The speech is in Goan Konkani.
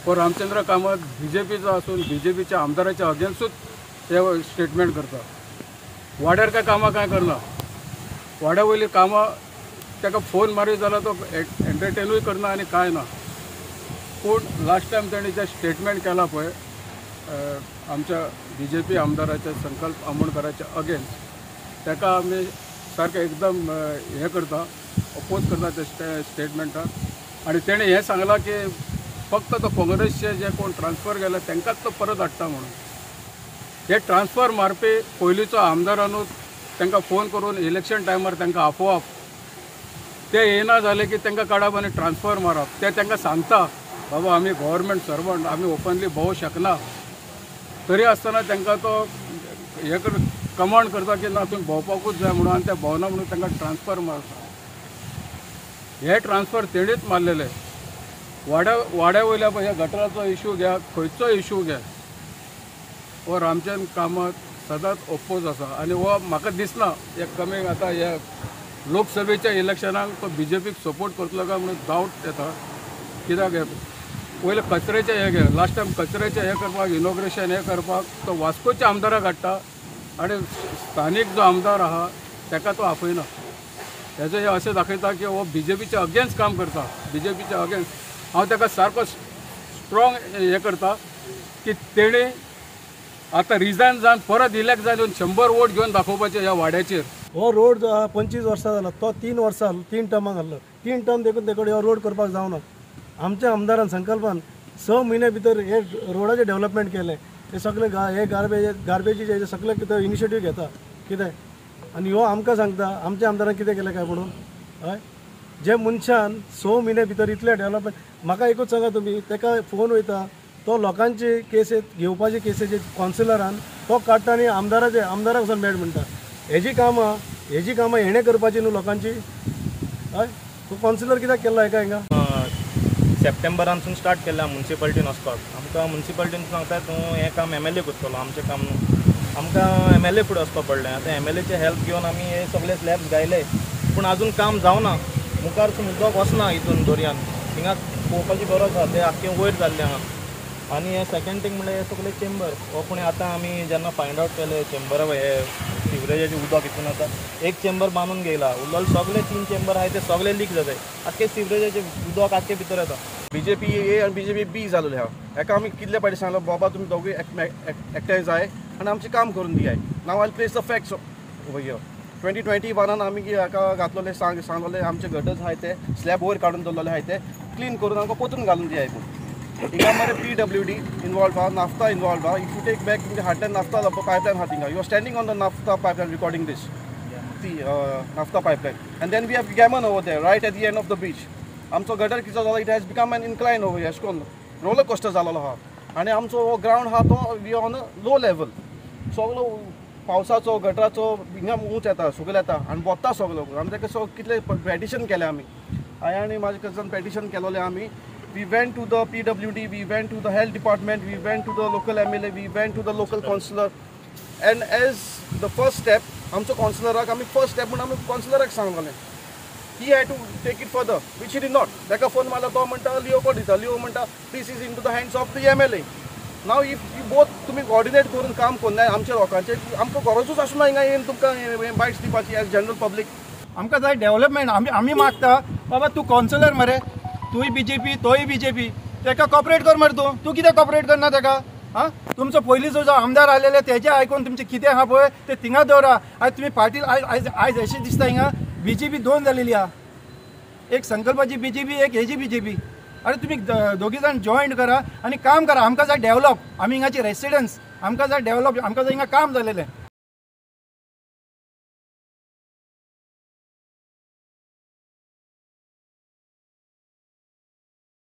हो रामचंद्र कामत बीजेपीचो आसून बीजेपीच्या आमदाराच्या अगेन्स्टूच हे स्टेटमेंट करता. वाड्यार काय कामां कांय करना, वाड्या वयलीं कामां ताका फोन मारीत जाल्यार तो एंटरटेनूय करना आनी कांय ना. पूण लास्ट टायम ताणें जें स्टेटमेंट केलां पळय आमच्या बीजेपी आमदाराच्या संकल्प आमोणकराच्या अगेन्स्ट, ताका आमी सारकें एकदम हें करता, अपोज करता त्या स्टेटमेंटाक. आनी तेणें हें सांगलां की फक्त तो काँग्रेसचे जे कोण ट्रान्सफर गेले तांकांच तो परत हाडटा म्हणून. हे ट्रान्सफर मारपी पयलींचो आमदारानूच तांकां फोन करून इलेक्शन टायमार तांकां आपोवप, ते येना जाले की तांकां काडप आनी ट्रान्सफर मारप. ते तांकां सांगता बाबा आमी गव्हर्मेंट सर्वंट, आमी ओपनली भोवूं शकना, तरी आसतना तांकां तो हे कमांड करता की ना तुमी भोंवपाकूच जाय म्हणून, आनी ते भोंवना म्हणून तांकां ट्रान्सफर मारता. हे ट्रान्सफर तेणीच मारलेले. वाड्या वयल्या ह्या गटराचो इशू घ्या, खंयचो इशू घ्या, हो रामचंद्र कामत सदांच ओपोज आसा. आनी हो म्हाका दिसना हे कमींग आतां ह्या लोकसभेच्या इलेक्शनाक तो बीजेपीक सपोर्ट करतलो काय म्हणून डावट येता. कित्याक पयलें कचऱ्याचें हें घे, लास्ट टायम कचऱ्याचें हें करपाक इनॉग्रेशन हें करपाक तो वास्कोच्या आमदाराक हाडटा आनी स्थानीक जो आमदार आहा ताका तो आपयना. हेजो हें अशें दाखयता की हो बीजेपीच्या अगेन्स्ट काम करता, बीजेपीच्या अगेन्स्ट. हांव ताका सारको स्ट्रॉंग हें करता की तेणें आतां रिजायन जावन परत इलेक्ट जावन 100 वोट घेवन दाखोवपाचें ह्या वाड्याचेर. हो रोड जो आहा 25 वर्सां जाला, तो 3 वर्सां 3 टर्माक आहलो, 3 टर्म देखून ते कडेन हो रोड करपाक जावना. आमच्या आमदारान संकल्पान 6 म्हयन्या भितर हे रोडाचें डेवलपमेंट केलें. हे सगळे हे गार्बेजीचे सगळे कितें इनिशिएटीव घेता कितें, आनी हो आमकां सांगता आमच्या आमदारान कितें केलें काय म्हणून. हय, जे मनशान 6 म्हयन्या भितर इतलें डेवलपमेंट, म्हाका एकूच सांगा तुमी, ताका फोन वयता तो लोकांची केसीस घेवपाची केसीचे कावन्सिलरान तो काडटा आनी आमदाराक वचून मेळ म्हणटा. हेजी कामां हेणें करपाची न्हू लोकांची. हय, तो कावन्सिलर कित्याक केल्लो हेका हिंगा? सप्टेंबरानसून स्टार्ट केला मुन्सिपालिटीन वचपाक. आमकां मुन्सिपालिटीन सांगता तूं हें काम एम एल ए करतलो, आमचें काम न्हू. आमकां एम एल ए फुडें वचपाक पडलें. आतां एम एल एचे हेल्प घेवन आमी हे सगळे स्लॅब्स घायले, पूण आजून काम जावना. मुखारसून उदक वचना हितून दर्यान, हिंगा पळोवपाची गरज आसा, ते आख्खें वयर जाल्लें आहा. आनी हे सेकेंड थींग म्हणल्यार हे सगळे चेंबर हो, पूण आतां आमी जेन्ना फायंड आवट केले चेंबर हे सिवरेजाचें उदक हितून आतां एक चेंबर बांदून घेयला, उरलेले सगळे 3 चेंबर आहाय ते सगळे लीक जाताय, आख्खे सिवरेजाचें उदक आख्खें भितर येता. बीजेपी ए आनी बीजेपी बी जालेलें आहा. हेका आमी कितले फावटी सांगलो बाबा तुमी दोगूय एकठांय जाय आनी आमचें काम करून दियाय. Now I place the facts over here. 2021 आमी हाका घातलेलें सांगलेलें आमचे गटर्स आहाय ते स्लॅब वयर काडून दवरलेले आहाय ते क्लीन करून आमकां पोतून घालून दियाय. पूण हिंगा मरे PWD involve आहा, नाफ्ता इनवॉल्व आहा. If you take back तुमच्या हाडल्यान नाफ्ता पायपलायन आहा थिंगा. You are standing on the naphtha pipeline recording this ती naphtha pipeline. And then we have Gammon over there right at the end of the bridge. आमचो गटर कितें जालो, it has become an incline over अशें करून रोलर कोस्टर जालोलो आहा. आनी आमचो हो ग्रावंड आहा तो we on a low level. सगलो पावसाचो गटराचो हिंगा ऊंच येता, सगळें येता आनी वता सगलो. आमी ताका सगळें कितलें पेटिशन केलें आमी, हांवें आनी म्हाजे कजन पेटिशन केलोलें आमी. We went to the PWD, we went to the health department, we went to the local MLA, we went to the local councillor. And as the first step, आमचो कावन्सिलराक आमी फर्स्ट स्टेप म्हूण आमी कावन्सिलराक सांगलें. He had to take it further, which he did not. ताका फोन मारला, तो म्हणटा लिओ कोण दिता, लिओ म्हणटा this is into the hands of the MLA. Now if you both तुमी कोऑर्डिनेट करून काम करनाय आमच्या लोकांचें, आमकां गरजूच आसना हिंगा येवन तुमकां बायट्स दिवपाची एज जनरल पब्लीक. आमकां जाय डेवलपमेंट. आमी मागता बाबा तूं कावन्सिलर मरे, तूंय बीजेपी तोय बीजेपी, ताका कॉपरेट कर मरे. तूं कित्याक कॉपरेट करना ताका? आं, तुमचो पयलींचो जो आमदार आलेले तेजें आयकून तुमचें कितें आहा पळय तें थिंगा दवरा. आयज तुमी पार्टी आयज आयज अशें दिसता हिंगा बीजेपी 2 जालेली आहा, एक संकल्पाची बीजेपी, एक हेजी बीजेपी. अरे तुमी दोगी जाण जॉयंट करा आनी काम करा. आमकां जाय डेवलप, आमी हिंगाचे रेसिडन्स, आमकां जाय डेवलप, आमकां जाय हिंगा काम जालेलें.